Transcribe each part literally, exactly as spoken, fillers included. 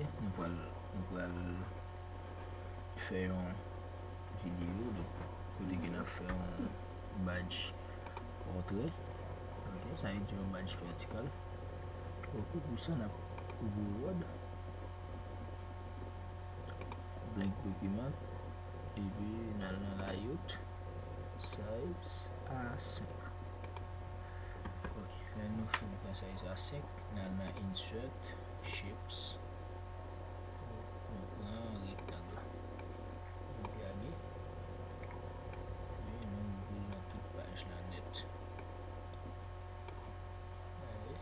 Nou pral, nou pral fè yon videyo, donk, kote ke n ap fè yon badge pòtrè. Ok, sa vle di yon badge vètikal. Ok, pou sa, n ap ouvri Word. Blank document. Epi, n al nan layout, size A senk. Ok, lè nou fin pran size A senk, n al nan insert, shapes. Nou pran rektang la. Nou drage. Epi nou boule nan tout paj la nèt. Gade.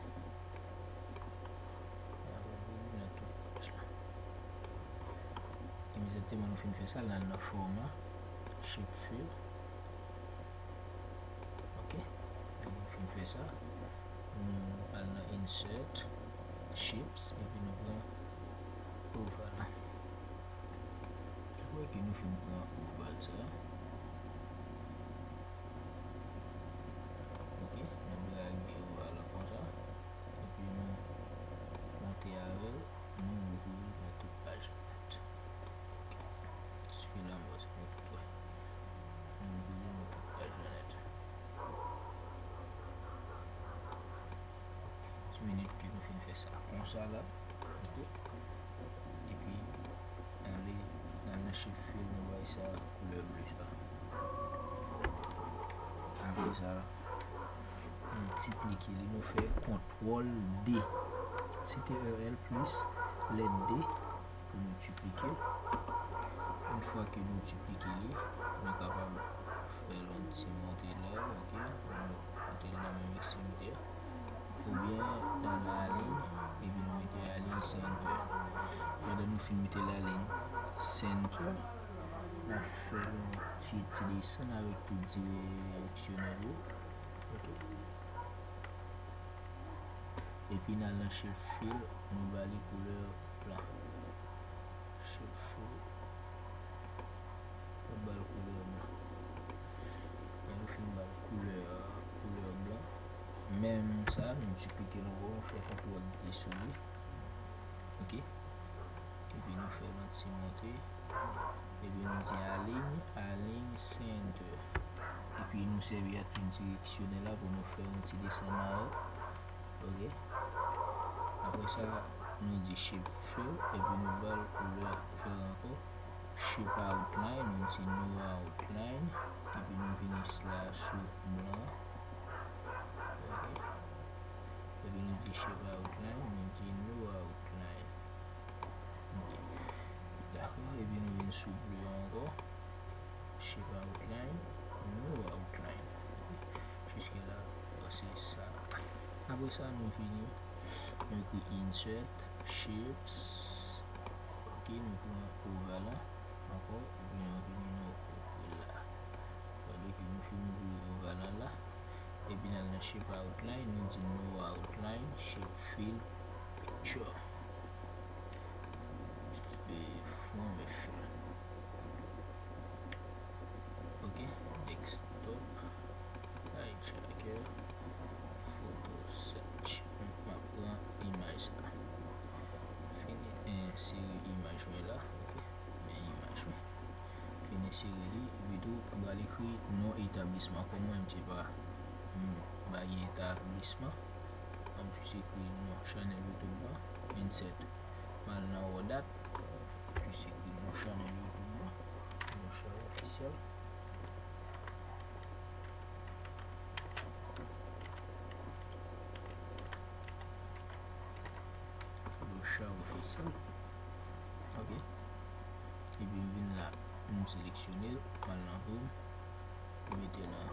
N ap boule nan tout paj la. Imedyateman nou fin fè sa, n al nan fòma, shape fill. Ok. Lè nou fin fè sa, nou al nan insert, shapes, epi nou pran oval la. Apre ke nou fin pran oval sa, ok, nou drage oval la konsa, epi nou monte avè l, nou boule nan tout paj la nèt. Ok. Jiske la, m panse nou tout wè. Nou boule nan tout paj la nèt. Ti minit ke nou fin fè sa. Konsa la, ok. Epi, n ale, n al nan shape fill, nou bay sa koulè ble sa. Apre sa, nou diplike li, nou fè kontwòl D. C T R L plis lèt D pou nou diplike. Yon fwa ke nou diplike li, nou kapab fè yon ti monte la, ok? Nou mete l nan menm ekstremite a. Oubyen, n al nan align, epi nou mete align center. Pandan nou fin mete l align center, n ap fè yon ti, ti desann avèk tout direksyonèl yo. Ok. Epi n al nan shape fill, nou ba li koulè blan. Shape fill, nou ba l koulè blan. Lè nou fin ba l koulè, koulè blan, menm sa, nou diplike l ankò, nou fè kontwòl D sou li. Ok. Epi nou fè yon ti monte. Epi nou di align, align center. Epi nou sèvi ak tout direksyonèl la pou nou fè yon ti desann anlè. Ok. Apre sa, nou di shape fill, epi nou ba l koulè vè ankò. Shape outline, nou di no outline, epi nou vini la sou blan. Ok. Epi nou di shape outline, nou di no outline. Ok. Dakò, epi nou vin sou ble ankò. Shape outline, no outline. Jiske la, se sa. Apre sa, nou vini, nou ekri insert, shapes. Ok, nou pran oval la ankò, epi nou vini, nou ouvri la. Gade ke nou fin ouvri oval la la. Epi n al nan shape outline, nou di no outline, shape fill, picture. E fon e fill. Ok, desktop, hijacker, photo search. M ap pran imaj sa. Fini ensere imaj mwen la. Ok, men imaj mwen. Fin ensere li, epi tou, m pral ekri non etablisman. Kòm mwen, m se pa, m pa gen etablisman, m ap jis ekri non chanèl YouTube la, insert. M al nan Word Art, jis ekri non chanèl YouTube la, Lochard Officiel. Lochard Officiel. Ok. Epi m vin la, m seleksyone l, m al nan home, m mete la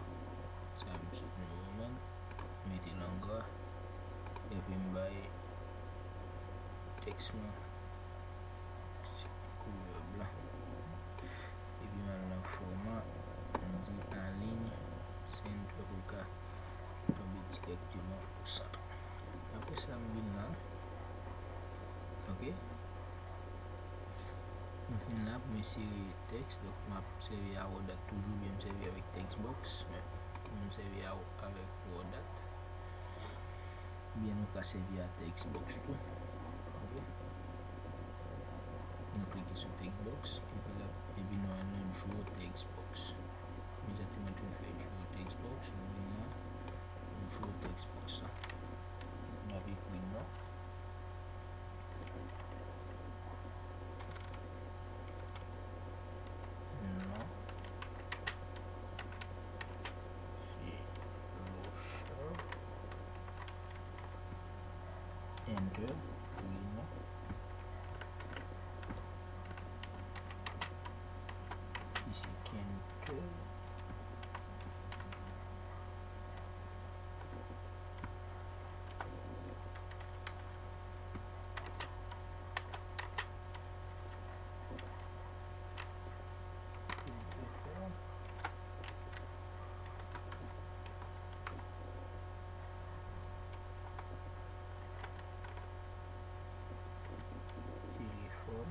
Times New Roman, m mete l an gra, epi m bay tèks mwen koulè blan. Epi m al nan fòma, m di align center pou l ka tonbe dirèkteman o sant. Apre sa, m vin la. Ok. M vin la pou m ensere tèks. Donk, m ap sèvi a Word Art toujou, oubyen m sèvi avèk text box, men m sèvi a, avèk Word Art. Oubyen nou ka sèvi a text box tou. Ok. sou text box, epi la, epi nou al nan draw text box. Immediately mwen te fè draw text box, nou vin nan draw text box la. N ap ekri non. Non. Se Lochard. Enter. Wi, non. Isi, Kenter. Telefòn.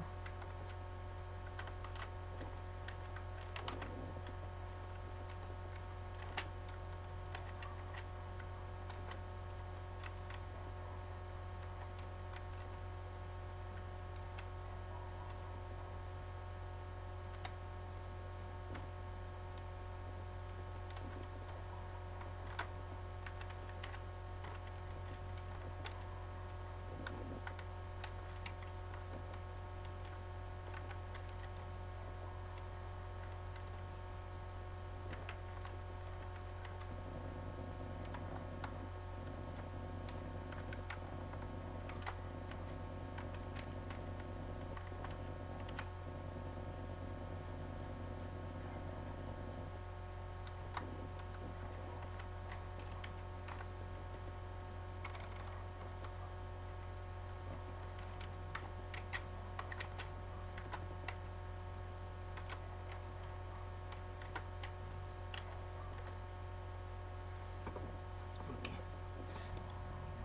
Ok.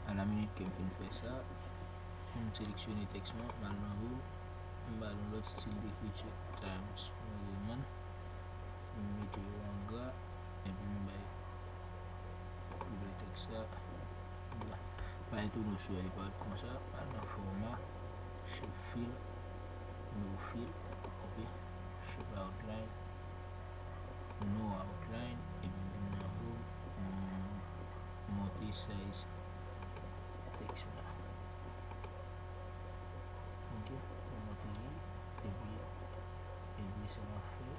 A la minit ke m fin fè sa, m seleksyone tèks mwen, m al nan home, m ba l yon lòt stil dekriti, Times New Roman. M mete yo an gra, epi m bay koulè tèks la blan. Pa etone si w wè li parèt konsa, al nan fòma, Shape Fill, No Fill, ok, Shape Outline, No Outline, epi vin nan home, m monte size tèks la. Ok, nou monte li, epi, epi sa n ap fè,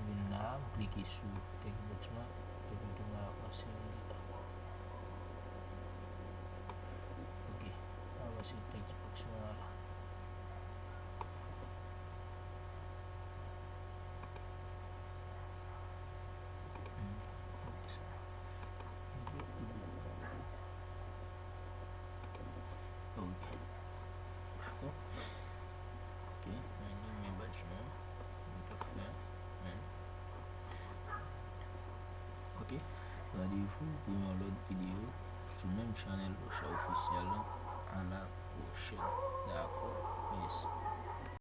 vin la, m klike sou text box lan, epi tou m avanse li la. Ok, avanse text box lan la. Ok. Dakò. Ok, men li, men badj nou an. Nou te fè, men. Ok. Randevou pou yon lòt videyo sou menm chanèl Lochard Official lan. A la pwochèn. Dakò. Mèsi.